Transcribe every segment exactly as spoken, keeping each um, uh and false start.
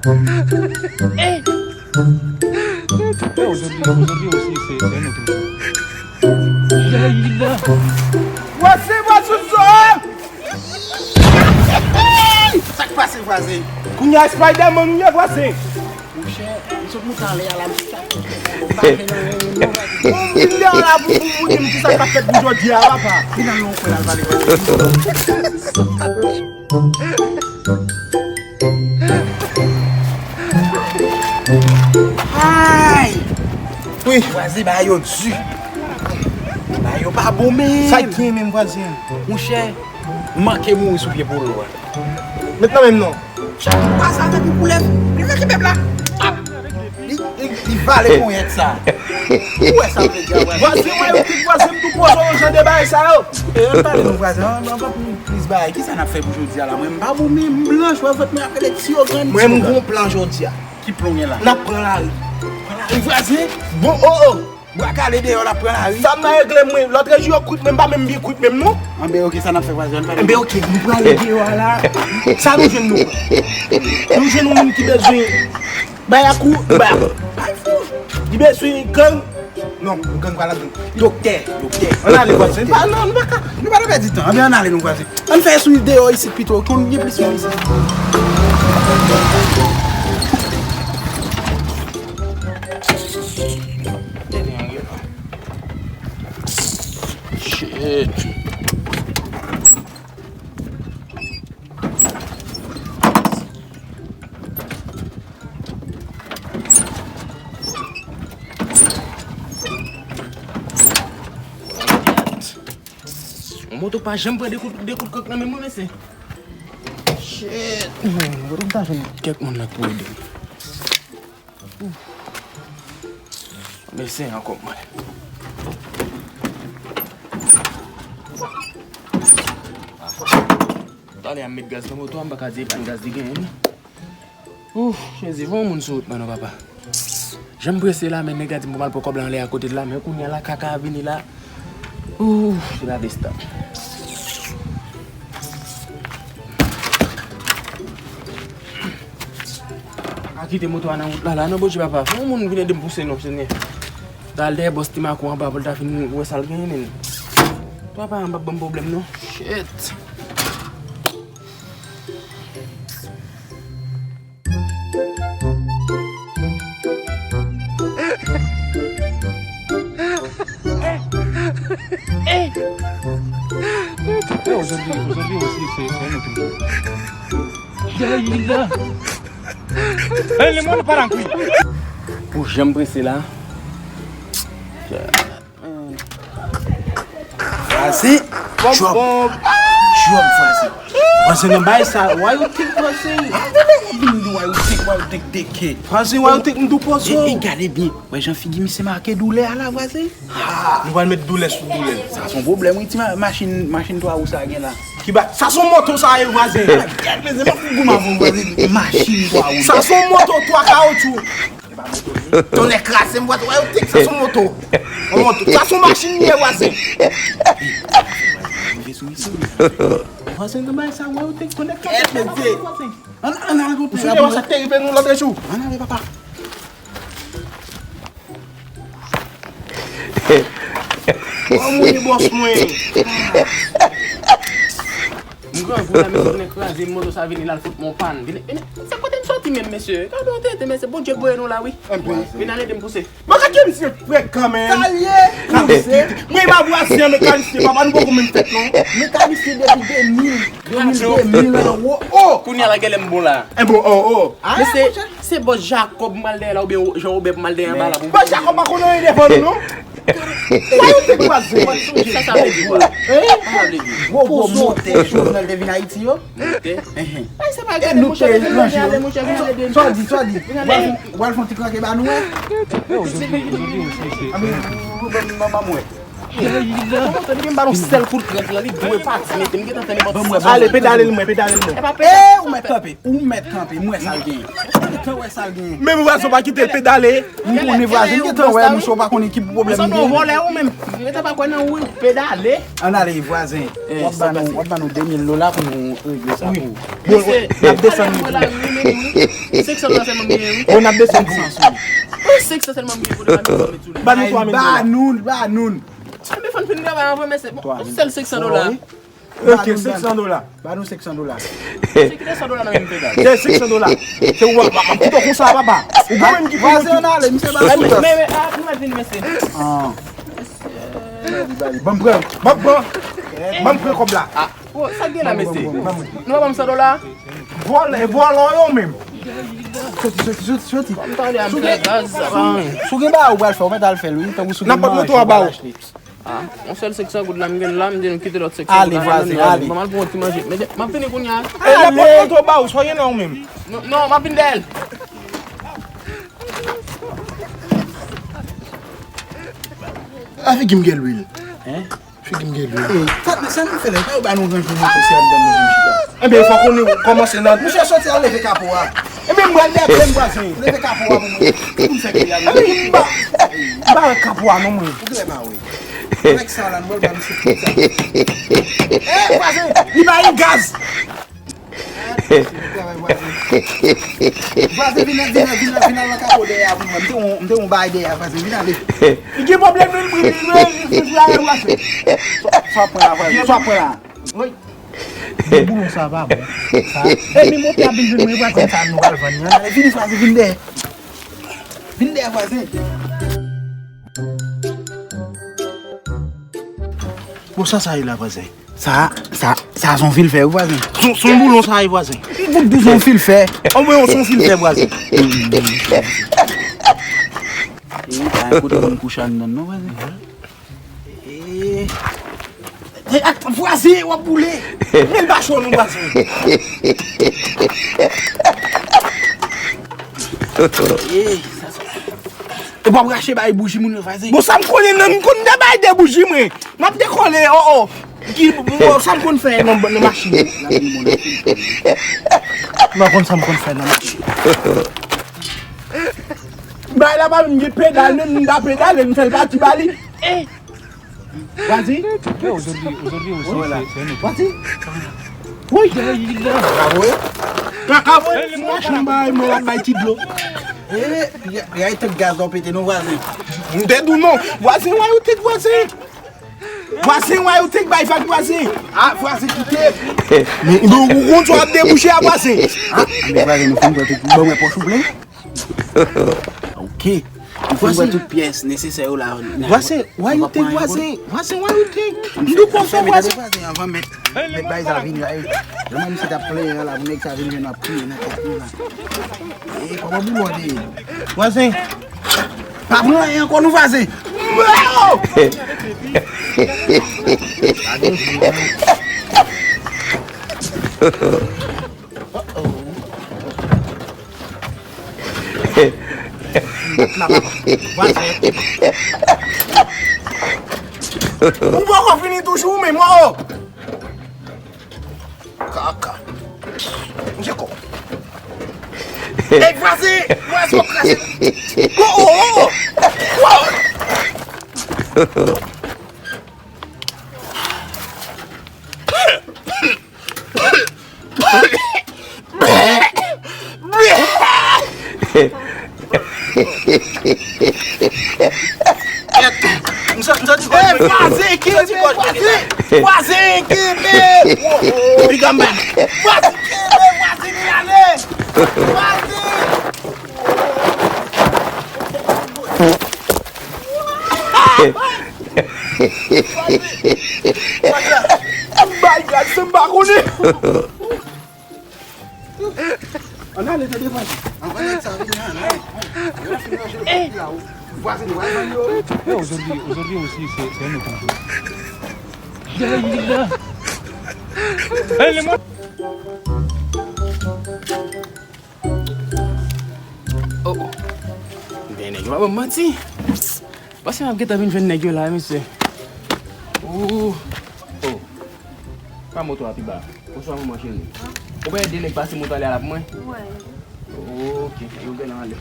Vwazen, vwazen, zo! Sa k pase, vwazen? Kounye a Spider-Man ou ye, vwazen. Monchè, m sot moute anlè a la, m sa. M pa jwenn anyen menm non. Bon, m vin deyò la pou, pou, pou di m kisa k ap fèt pou jodi a, papa. Vin al nan yon kwen la, al pale, vwazen. Ay! Wi. Vwazen, bagay yo di. Bagay yo pa bon menm. Sa k gen menm, vwazen? Monchè, m manke mouri sou pye polo a. Met nan men m non. Chak jou pase tankou koulèv. Li vle kenbe m la. Ap. Li, li, li vale ponyèt sa. Ou wè sa m vle di a, vwazen? Vwazen, mwen, yo tout vwazen, m tou poze yon jan de bagay sa yo. E, ann pale non, vwazen, an, an, an, plis bagay. Kisa n ap fè pou jodi a la? Mwen, m pa bon, men m blanch, wè, vant mwen ap rele ti ogrann, ti ogrann. Mwen, m gon plan jodi a. Ki plan w gen la? N ap pran lari. Pran lari, vwazen? Bon, o, o. Bwa kale deyò, n ap pran lari. Sa m nan regle mwen. Lòt jou yo kwit mwen, m pa menm byen kwit menm non. Anben, oke, sa n ap fè, vwazen? Ann pale. Anben, oke, nou prale deyò a la. Sa nou jwenn nou? Nou jwenn yon moun ki bezwen bay a kou, bay a kou. Li bezwen gang. Non, gang pa ladan. Doktè, doktè. Ann ale, vwazen. Pa, non, nou pa ka, nou pa ka pèdi tan. Anben, ann ale, non, vwazen. Ann fè sou deyò isit pito, konn gen plis moun isit. Shit. Yon moto pa janm pran de kout, de kout kòk nan men mwen, mesye. Shit. Hmm, mwen ta jwenn kèk moun la pou ede m. Ouf. Mesye ankò mwen. Talè a m met gaz nan moto a, m pa ka di e pa gaz li genyen non. Ouf, Jezi, voye yon moun sou wout mwen non, papa. Jan m prese la, men nèg la di m pou m al pran kòb la anlè a kote l la, men kounye a la kaka a vini la. Ouf, se la desta. Pa ka kite moto a nan wout la, la, non, Bondye, papa. Fò yon moun vin ede m pouse non, Senyè. T al dèyè bòs ti makou anba pou l ta fin wè sa l genyen, men. Papa, m p ap ban m pwoblèm non. Shit. Ey, ozodwi, ozodwi osi, se, se nou ki. Jayila. Ey, le moun pa nan kwi. Pou jan m prese la. Vwazen, drop. Drop, vwazen. Vwazen, nan bay sa, why you think, vwazen? Vin di why you think, why you think, think. Vwazen, why you think m tou poze w? E, e, gade byen. Wè jan figi misye make doulè a la, vwazen? Ha! Nou pral met doulè sou doulè. Sa se yon pwoblèm, wi, ti ma-, machin, machin twa wou sa gen la. Ki ba-, sa se yon moto sa ye, vwazen. Gad, men se pa fou goumen avè w, vwazen. Machin twa wou. Sa se yon moto twa kawotchou. Tonnè kraze m, vwazen, why you think sa se yon moto? Yon moto. Sa se yon machin li ye, vwazen. Rive sou misye, wi. Vwazen, nan bay sa, why you think tonnè kraze m, vwazen. Ann, ann al gonfle. Ou sonje wè sa k te rive nou lòt jou? Ann ale, papa. Kòman w ye, bòs mwen? M grangou la, mesye, vin kraze m, moto sa vini la, l fout mwen yon pàn. Vini, vini, se kote m soti menm, mesye? Gade yon tenten, mesye, Bondye k voye nou la, wi. Vin al ede m pouse. Mwen ka ke misye frekan, men. Sa l ye? Mwen pa vwazen an, mekanisye, papa, nou poko menm fèt, non. Mekanisye depi de mil, de mil, de mil an wo. Oh! Kounye a la, gèlè m bon la. E bon, oh, oh. Mesye, se bòs Jakòb m al dèyè la, oubyen Jan Wobè m al dèyè anba la pou. Bòs Jakòb pa konn anyen devan nou, non. Sa yo te kwaze. Sa sa vle di, bro? Sa sa vle di? Gwo, gwo motè Jovenel te vin Ayiti yo. Motè? Enhen. Ay, se pa gade, monchè, vin al ede, monchè, vin al ede. Sa w di, sa w di? Vin al ede. W al fè yon ti kraze ba nou, wè. Yo, jodi, jodi, jodi, jodi. Ban m wè. Kòman w tande m ba l yon sèl kout krèk la, li dwe pati, mete m gentan tande bòt. Ale, pedale l mwen, pedale l mwen. E, ou mèt kanpe, ou mèt kanpe, m wè sa l genyen. Ou gentan wè sa l genyen. Men vwazen pa kite l pedale. M konnen vwazen, m gentan wè, monchè, ou pa konnen ki pwoblèm li genyen. Vòlè ou menm. Mwen ta pa kwè nan ou, pedale. Ann ale, vwazen. W ap ba nou, w ap ba nou de mil dola pou nou regle sa pou ou. Bon, n ap desann li pou ou. Senk san dola sèlman m genyen, wi. Bon, n ap desann li pou ou. Senk san sèlman m genyen pou nou ba nou twa mil. Ba nou twa mil dola. Ba nou, ba nou. Enben, fò n fin travay anvan, men se yon sèl senk san dola. Ok, senk san dola. Ba nou senk san dola. Se ki de san dola nan men m, pedale. Se senk san dola. Se ou, w ap, w ap kite w konsa, papa. Ou pa menm ki pou vwazen, ann ale, misye ba nou. Men, men, a, nou mèt vini, mesye. Ban m pran, ban m pran. Ban m pran kòb la. Sa gen la, mesye? Nou pa ban m san dola? Vòlè, vòlò yo menm. Soti, soti, soti, soti. Kòm tande a m fè gaz, sa pa anyen. Si w gen bagay ou pral fè, ou mèt al fè l, wi. Tankou si w gen bagay ou pral achte. A, yon sèl senk san goud la m gen la, m di nou kite lòt senk san goud la nan men nou. Ale, vwazen, ale. Ban m al pran yon ti manje. Men m ap vini kounye a. E, n ap pran moto ba ou, sa w gen nan ou menm? Non, non, m ap vin dèyè l. A, figi m gen lwil. Hein? Figi m gen lwil. E, sa, sa nou fè la, e pa yo ba nou ranjman pou se anndan nou vin chita. Enben, fòk ou kòmanse nan. Misye soti al leve kapo a. Enben, m pral leve m vwazen. Leve kapo a pou mwen. Pou m fè kri a. Enben, m ba, m ba wè kapo a non mwen. Ou genlè pa wè. Nèg sa la, nou pral ba misye tout sa. E, vwazen, li ba yon gaz. Vwazen, vin, vin, vin, vin al nan kapo dèyè a pou mwen. M te yon, m te yon bagay dèyè a, vwazen, vin ale. Li gen pwoblèm, li, li, li, li, li, li, vwazen. Sa, sa pran la, vwazen, sa pran la. Wi. Boulon sa pa bon. Sa. E, men motè a vin jwenn mwen, vwazen, sa nou pral vann li. Ale, vini, vwazen, vin dèyè. Vin dèyè, vwazen. Bon, sa, sa ye la, vwazen. Sa, sa, sa se yon filfè, wi, vwazen. Se, se yon boulon sa ye, vwazen. Yon bout dous, yon filfè. Anmwey, se yon filfè, vwazen. E, pa gen kote moun kouche anndan, non, vwazen. E, e, ak vwazen, w ap boule. Men l pa cho, non, vwazen. E, sa, sa. E w ap rache bay bouji moun yo, vwazen. Bon, sa m konnen, non, m konn de bay de bouji, mwen. M ap dekole, o, o. Ki, bon, sa m konn fè nan, nan machin. M pa konn sa m konn fè nan machin. Bay la pa menm gen pedal, menm m ta pedale, m fè l pati ba li. Vwazen. Yo, aujourd'hui, aujourd'hui aussi, c'est, c'est un autre. Vwazen. Wi, bravo, eh. Kaka, mwen, ti machin bay, mwen, la bay ti dlo. Eh, y a, y a tout gaz la pete, non, vwazen. M te di w non. Vwazen, why you take vwazen? Vwazen, why you take bay vag vwazen? Ah, vwazen kite. Men, men, ou konn sa w ap debouche a vwazen. Ah, men vwazen, nou fin pran tout, bon, mwen pòch ou plen. Ok. Nou fin pran tout pyès nesesè yo la. Vwazen, why you take vwazen? Vwazen, why you take? M di w konsa, vwazen. Vwazen, anvan mèt, mèt bay sa vini la, eh. Lè mwen misye t ap plenyen an la, pou nèg sa vin jwenn ap kriye nan tèt nou la. E, kòman boulon an te ye? Vwazen. Pa pran anyen ankò non vwazen. Vwazen. Ou poko fini toujou, men mò. Kaka. Manje kò. Ey, vwazen! Vwazen, w ap kraze. Oh, oh, oh! Wow! M sa-, m santi kò m. Ey, vwazen, kenbe, vwazen! Vwazen, kenbe! Piga m bay. Vwazen, kenbe, vwazen, vin ale! Vwazen! Vwazen! Vwazen! M bay gaz, m pa konnen! Ann ale, tande vwazen. Anvan nèg sa vini, ann ale. Yo fin manje yo, vwazen, vwazen yo. Mais aujourd'hui, aujourd'hui aussi, c'est, c'est un autre jour. Oh, oh. Gen nèg yo pa ban m manti. Paske m ap gentan vin jwenn nèg yo la, mesye. Oh, oh. Pa moto a pi ba. Bonswa, manman cheri. Ou pa ede nèg pase moto ale a la pou mwen? Wè. Ok, yo gen anlè.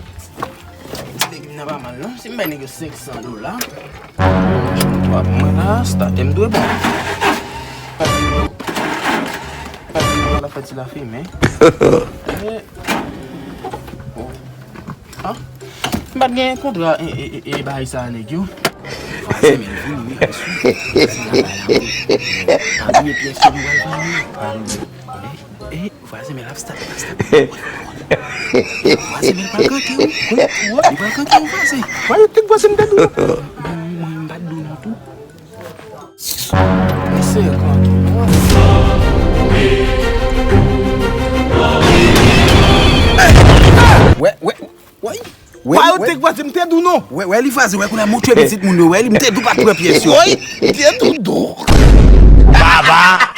Legim nan pa mal, non? Si m bay nèg yo senk san dola, moto a pou mwen la, statè m dwe bon. La fè ti lafimen. Eh. Oh. Ah, m pa t gen kontra e, e, e, e bagay sa a nèg yo. Vwazen, men vini, wi, mesye. Vwazen, la, la, la. Pa bliye pyès yo nou pral vann yo. Eh, eh, vwazen, men l ap start, l ap start. Vwazen, men l pral kanke, wi. Li pral kanke, wi, vwazen. Why you think vwazen dead? Mwen, mwen, m pa t di w non tou. Mesye, kanke. Wè, wè, wè. Wè, wè, wè. Why you think vwazen, m te di w non? Wè, wè, li vwazen, wè, kounye a m tchwe pitit moun yo, wè, li, m te di w pa t pran pyès yo. Woy, m te di w non. Baba.